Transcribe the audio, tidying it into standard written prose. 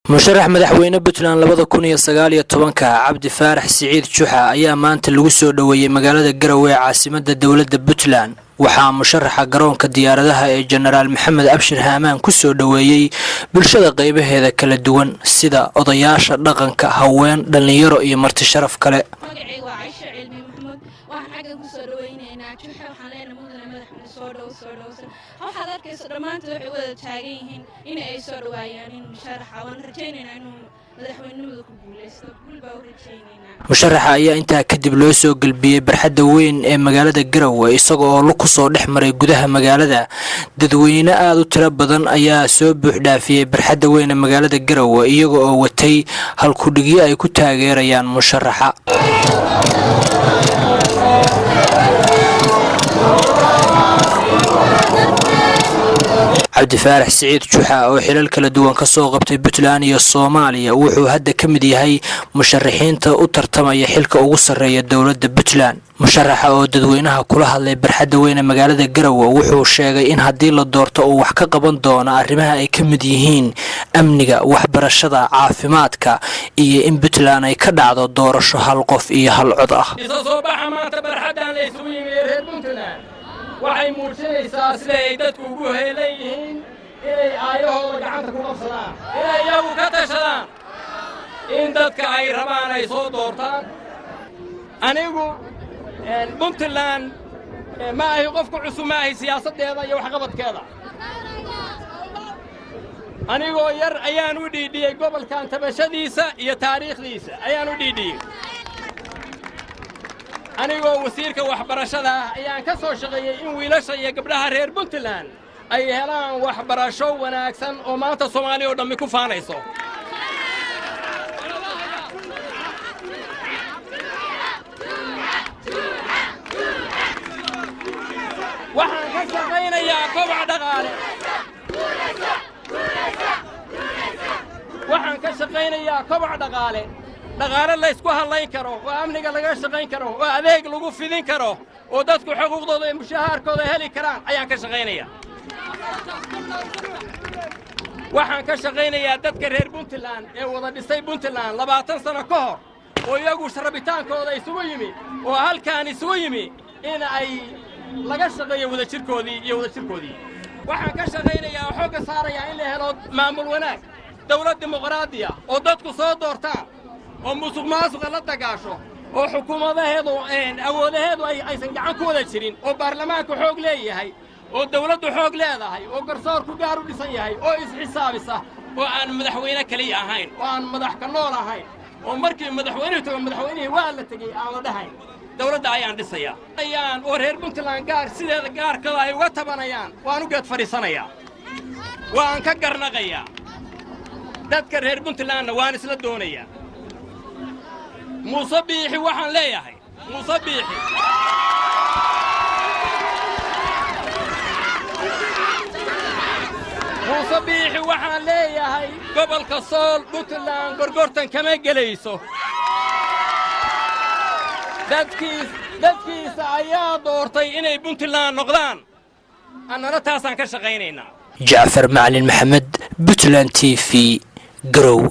Musharax madaxweyne Puntland 2019-ka, Cabdi Faarax Siciid Juxa, ayaa maanta lagu soo dhoweeyey magaalada Garowe ee caasimada dowladda Puntland. Waxaa musharaxa garoonka diyaaradaha ee Jenaraal Maxamed Abshir Haamaan ku soo dhoweeyey bulshada qaybaheeda kala duwan, sida odayaasha dhaqanka, haween, dhallinyaro iyo marti sharaf kale. Magacayga waa Caisho Cilmi Maxamuud. Waxaan xaggan kusoo dhaweynaynaa Juxa. Waxaan leenahay, mudane madaxweyne, soo dhow, soo dhowsan. Waxaad arkayso dhammaantood waxay wada taagan yihiin in ay soo dhawaayaan in musharaxa. Waan rajaynaynaa inuu madaxweynenimada ku guuleysto. Guul baa u rajaynaynaa. Musharaxa ayaa intaa kadib loo soo gelbiyey barxadda weyn ee magaalada Garowe, isaga oo lug kusoo dhex maray gudaha magaalada. Dadweyne aada u tiro badan ayaa soo buuxdhaafiyey barxadda weyn ee magaalada Garowe, iyaga oo watay halkudhigyo ay ku taageerayaan musharaxa. Cabdi Faarax Siciid Juxa oo xilal kala duwan ka soo qabtay Puntland iyo Soomaaliya, wuxuu hadda ka mid yahay musharaxiinta u tartamaya xilka ugu sarreeya dowladda Puntland. Musharaxa oo dadweynaha kula hadlay barxadda weyn ee magaalada Garowe wuxuu sheegay in haddii la doorto uu wax ka qaban doono arrimaha ay ka mid yihiin amniga, waxbarashada, caafimaadka iyo in Puntland ay ka dhacdo doorasho hal qof iyo hal cod ah. Isa soo baxa maanta barxaddan la isugu yimi ee reer Puntland waxay muujinaysaa sida ay dadku ugu heelan yihiin inay aayahooda gacanta ku qabsadaan, inay iyagu ka tashadaan, in dadka ay rabaan ay soo doortaan. Anigu Puntland ma ahi qofku cusub, ma ahi siyaasaddeeda iyo waxqabadkeeda. Anigoo yar ayaan u dhiidhiyey gobolkan tabashadiisa iyo taariikhdiisa ayaan u dhiidhiyey. Anigoo wasiirka waxbarashada ah ayaan ka soo shaqeeyey in wiilasha iyo gabdhaha reer Puntland ay helaan waxbarasho wanaagsan oo maanta Soomaaliya oo dhammi ku faanayso. Waxaan ka shaqaynayaa kobac dhaqaale. Waxaan ka shaqaynayaa kobac dhaqaale, dhaqaale laysku hadlayn karo, oo amniga laga shaqayn karo, oo adeeg lagu fidin karo, oo dadku xuquuqdooda iyo mushahaarkooda heli karaan ayaan ka shaqaynayaa. Waxaan ka shaqaynayaa dadka reer Puntland ee wada dhisay Puntland 20 sano ka hor, oo iyagu rabitaankooda isugu yimi oo halkaan isugu yimi, in ay laga shaqeeyo wadajirkoodii iyo wadajirkoodii. Waxaan ka shaqaynayaa oo xoogga saarayaa in la helo maamul wanaag, dawlad dimuqraadiya oo dadku soo doortaan, oo musuq maasuqa la dagaasho, oo xukuumadaheedu awoodaheedu aysan gacan ku wada jirin, oo baarlamaanku xoog leeyahay, oo dawladdu xoog leedahay, oo garsoorku gaar u dhisan yahay, oo isxisaabisa, oo aan madaxweyne keliya ahayn, oo aan madax ka nool ahayn, oo markii madaxweynuhu tago madaxweynihii waa la tegey aan la dhahayn. Dawladda ayaan dhisayaa ayaan oo reer Puntland gaar sideeda gaarkada ay uga tabanayaan waan u geed fadhiisanayaa, waan ka garnaqayaa. Dadka reer Puntlandna waan isla doonayaa. Muuse Biixi waxaan leeyahay, Muuse Biixi, Muuse Biixi waxaan leeyahay, gobolka Sool Puntland gorgortan kama gelayso. Dadkiis dadkiisa ayaa doortay inay Puntland noqdaan, annana taasaan ka shaqaynaynaa. Jacfar Macalin Maxamed, Puntland TV, Garow.